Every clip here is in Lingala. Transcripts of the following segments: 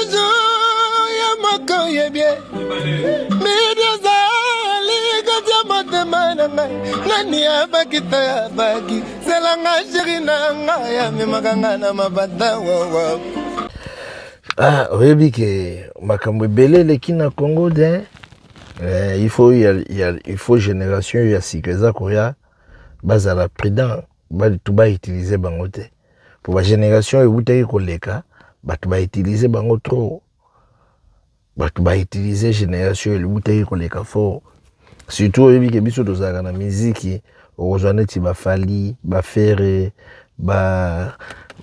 Toujours ya moko oyebi midi ozali kati ya motema na ngai nani abaki to abaki zela nga sheri na ngai amemaka ngai na mabata wawa. Ah, oyebi ke makambo ebele eleki na Congo de eh, il faut ya, ya, il faut génération ya sika eza koya bazala prudent, bato bautilize bango te po bagénération ewutaki koleka, bato bautilize bango trop, bato bautilize génération ewutaki koleka fort. Surtout oyebi ke biso tozalaka na miziki, okozwa neti baFally, baFerre, ba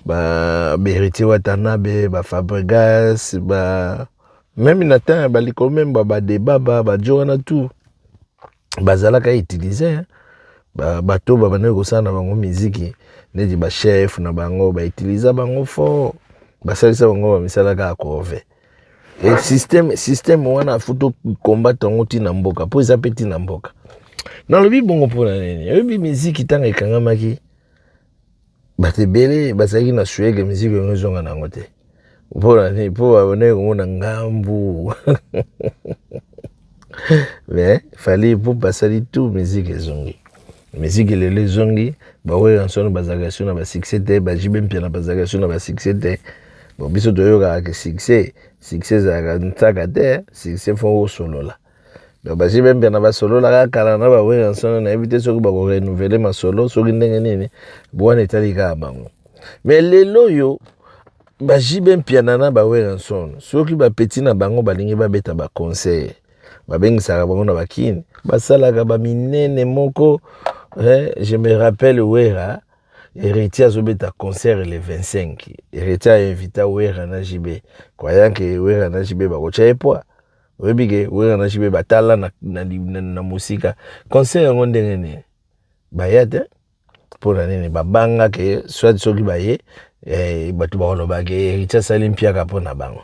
ba baHéritier Watanabe, baFabregas, ba même na temps ya balikolo, même badeba ba bajo wana tout bazalaka utilize. Bato babandaki kosala na bango miziki neti bachef na bango, bautiliza bango fort, basalisa bango bamisala kaka corvée. E système wana faut tocombattre yango ntina mboka, mpo eza mpe ntina mboka. Nalobi bongo mpona nini? Oyebi, miziki ntango ekangamaki, bato ebele bazalaki na sueke miziki yango ezonga na yango te. Mpona nini? Mpo babandaki komona ngambu. Mais Fally mpo basali tout, miziki ezongi. Miziki lelo ezongi. BaWerrason bazalaka so na basuccès te, baJB Mpiana bazalaka so na basuccès te. Bon, biso toyokaka ke succès ezalaka nsaka te, succès faut osolola. Donc baJB Mpiana basololaka kala na baWerrason, nayebi te soki bakorenouveler masolo soki ndenge nini, wana etali kaka bango. Mais lelo oyo baJB Mpiana na baWerrason, soki bapeti na bango balingi babeta baconcert, babengisaka bango na bakini, basalaka baminene moko. Eh, je me rappelle Wera, Héritier azobeta concert le 25, Héritier ainvita Wera na JB, croyant ke Wera na JB bakotya ye poids. Oyebi ke Wera na JB batala na mosika. Concert yango ndenge nini, baya te. Mpona nini? Babanga ke soit soki baye, bato bakoloba ke Héritier asali mpiaka mpo na bango.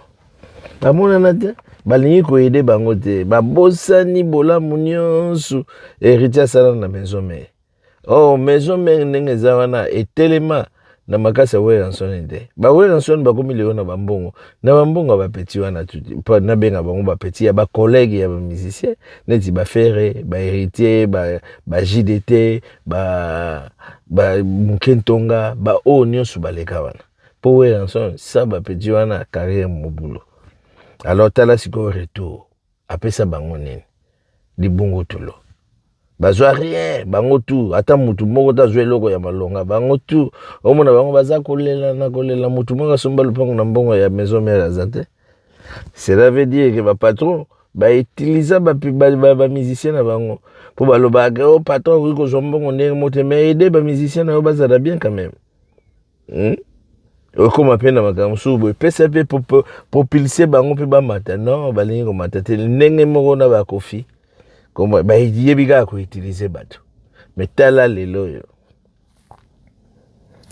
Bamonana te, balingi koaider bango te, babosani bolamu nyonso Héritier asala na Maison Mère. Oh, Maison Mère ndenge eza wana etelema na makasi ya Werrason te. BaWerrason bakomi lelo na bambongo, na bambongo ya bapeti wana, mpo nabenga bango bapeti ya bacollègue ya bamusicien neti baFerre, baHéritier, ba JDT, bamoke ntonga, baoyo nyonso baleka wana. Mpo Werrason sa bapeti wana, carrière mobulu. Alors tala sikoyo retour apesa bango nini? Libungu tulo, bazwa rien bango tu, ata mutu moko te azwa eloko ya malonga. Bango tu omona bango baza kolela na kolela. Mutu moko asomba lopango na mbongo ya Maison Mère aza te. Cela veut dire ke bapatron bautiliza bamusicien na bango, mpo balobaka o patron akoki kozwa mbongo ndenge moko te, mais aide bamusicien na yo bazala bien quand même, Okóma mpe na makambo mosusu boye, epesa mpe propulse bango mpe bamata. Non, balingi komata te. Ndenge moko na baKoffi, bayebi kaka koutiliser bato. Mais tala lelo oyo,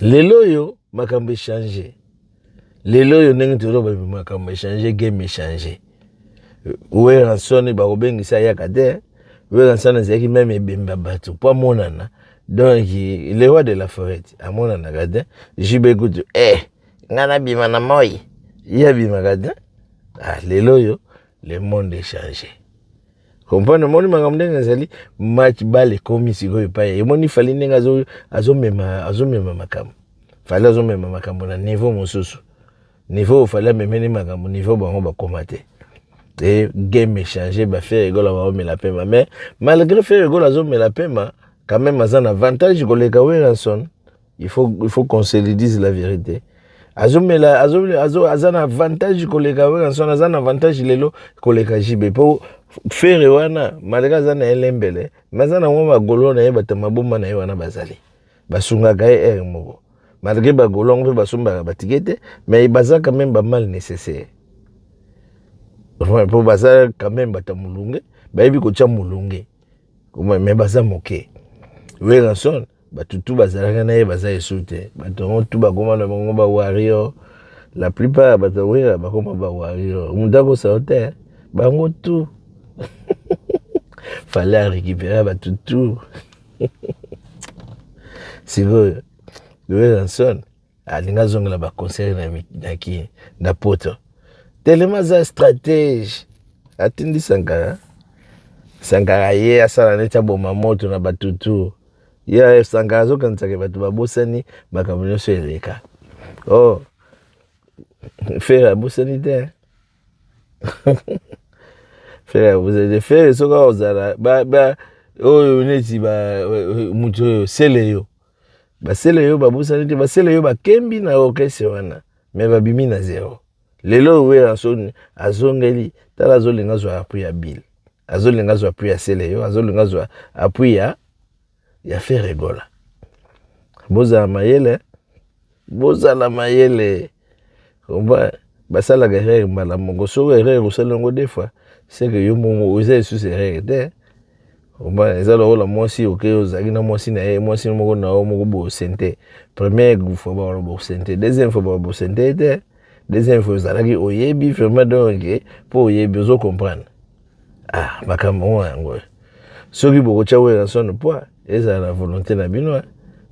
lelo oyo makambo echanger. Lelo oyo ndenge toloba, makambo echanger, game echanger. Werrason bakobengisa yaka te. Werrason azalaki même ebemba bato mpo amonana, donc le roi de la forêt amonanaka te. JB kutu, nga nabima na moi, ye abimaka te. Ah, lelo oyo le monde echanger, comprendre. Omoni makambo ndenge ezali, match bale ekomi sikoyo epai. Emoni Fally ndenge azomema, azomema makambo. Fally azomema makambo na niveau mosusu, niveau Fally amemeli makambo niveau bango bakóma te. E game echanger. BaFerre Gola baomela pema, mais malgré Ferre Gola azomela pema, quand même aza na avantage koleka Werrason. Il faut qu'on se le dise, la vérité. Azomela aza na avantage koleka Werrason, aza na avantage lelo koleka JB, mpo Ferre wana, malgré aza na elembele, mais aza na mwa bagolo na ye, bato maboma na ye wana bazali basungaka ye ere moko. Malgré bagolo yango mpe basombaka batike te, mais baza quand même bamal nécessaire, mpo baza quand même bato ya molunge, bayebi kotya molunge, mais baza moke. Werrason, bato tu bazalaka na ye baza esu te. Bato yango tu bakóma na bango bawarrior. La plupart ya bato ya Wera bakóma bawarrior. Moto akosala te, bango tu Fally arécupérer bato tu. Sikoyo Werrason alingi azongela baconcert na kini na Poto. Telema aza stratège. Atindi Sankara. Sankara ye asala neti aboma moto na batutu. Ye Sankara azokanisaka bato babosani makambo nyonso eleka. Oh, Ferre abosani te. Ferre abosani te. Ferre soki akozala ba ba oyo neti ba moto oyo sele yo. Basele yo babosani te, basele yo bakembi na orchestre wana mais babimi na zero. Lelo oyo Werrason azongeli, tala azolinga azwa appui ya Bill, azolinga azwa appui ya Sele yo, azolinga azwa appui ya ya Ferre Gola. Bozala mayele, bozala mayele. Comprends? Basalaka erreur mbala moko, soki erreur osali yango deux fois, c'est que yo moko oza lisusu erreur te. Comprends? Eza lokola mwasi oke ozalaki na mwasi na ye, mwasi moko na yo moko boye osente. Première fois bakoloba osente, deuxième fois bakoloba osente te. Deuxième fois ozalaki oyebi vraiment donc mpo oyebi ozo comprendre. Ah, makambo ngo yango oyo. Soki bokotya Werrason poids, ezala na volonté na bino,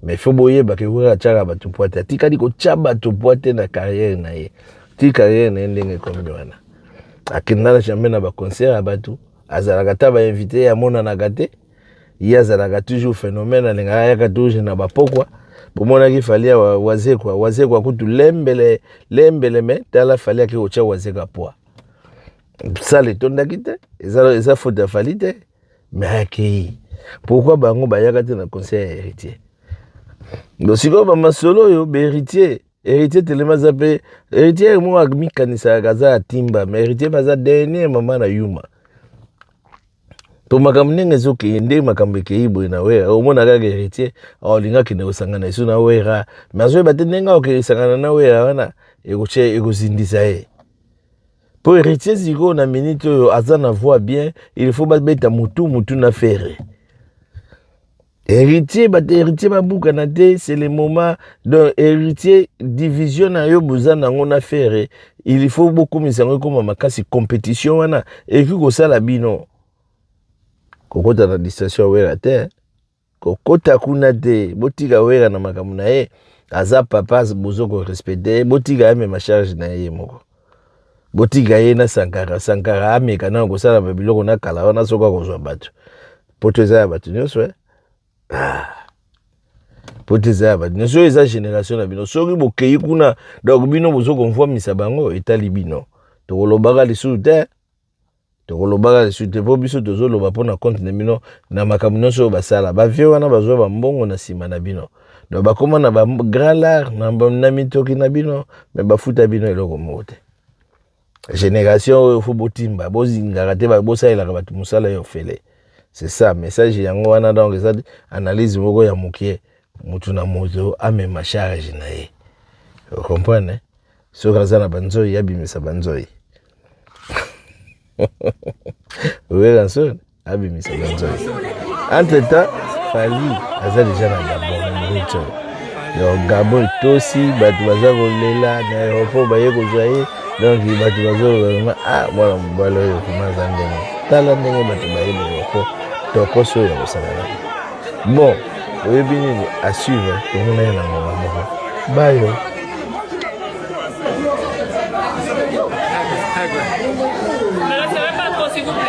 mais faut boyeba ke Werra atyaka bato poids te, atikali kotya bato poids te na carrière na ye. Ti carrière na ye ndenge ekomi wana. Akendana jamais na ba concert ya bato. Azalaka ata ba invité amonanaka te, ye azalaka toujours phénomène, alingaka ayaka toujours na bapokwa. Bomonaki Fally ya Wazekwa, Wazekwa kutu lembele lembele, me tala Fally ake kotya Wazekwa poids, sale etondaki te, eza, eza faute ya Fally te, me akei. Pourquoi bango bayaka te na concert ya Héritier? Donc sikoyo bamasolo oyo bahéritier, Héritier telema aza mpe héritier moko amikanisaka aza ya timba, mais héritier mpe aza dernier mama na yuma. To makambo ndenge ezokende, ndenge makambo ekei boye na Wera, omona kaka héritier aolinga akende kosangana esu na Wera, mais azoyeba te ndenge akokende kosangana na Wera wana ekozindisa ye. Po héritier sikoyo na minute oyo aza na voix bien, il faut babeta mutu mutu na Ferre. Héritier, bato héritier babukana te, c'est le moment. Donc héritier, division na yo boza nango na Ferre, il faut bokomisa yango ekoma makasi. Compétition wana ekoki kosala bino kokota na distraction ya Wera te, kokota kuna te. Botika Wera na makambo na ye, aza papa, bozo korespecte ye, botika ye amema charge na ye moko. Botika ye na Sankara. Sankara ameka nano kosala babiloko na kala wana, soki akozwa bato poto eza ya bato nyonso, eh? Ah. Poto eza ya bato nyonso, oyo eza génération na bino. Soki bokei kuna, donc bino bozo konvwamisa bango, etali bino. Tokolobaka lisusu te, tokolobaka lisusu te, mpo biso tozoloba mpo na compte na bino na makambo nyonso oyo basala. Bavie wana bazwa bambongo na nsima na bino, donc bakóma na ba grand lar na mitoki na bino, me bafuta bino eloko moko te. Génération oyo fo botimba, bozingaka te, bosalelaka bato mosala ya ofele. C'est ça message yango wana. Donc eza analyse moko ya mokie, motu na moto amema charge na ye, ocomprendre? Soki aza na banzoi, abimisa banzoi. Werrason abimisa banzoi. Entre temps Fally aza deja na Gabon na minute oyo. Donc Gabon etosi, bato baza kolela na aéroport, baye kozwa ye. Donc bato bazoloba vraiment, ah, mwana mobali oyo koma aza ndenge, tala ndenge bato baye na aéroport, tokosi oyo ya kosala na bon. Oyebi nini à suivre, tomona ye na ngonga moko bayo. Ne recevez pas trop, s'il vous plaît.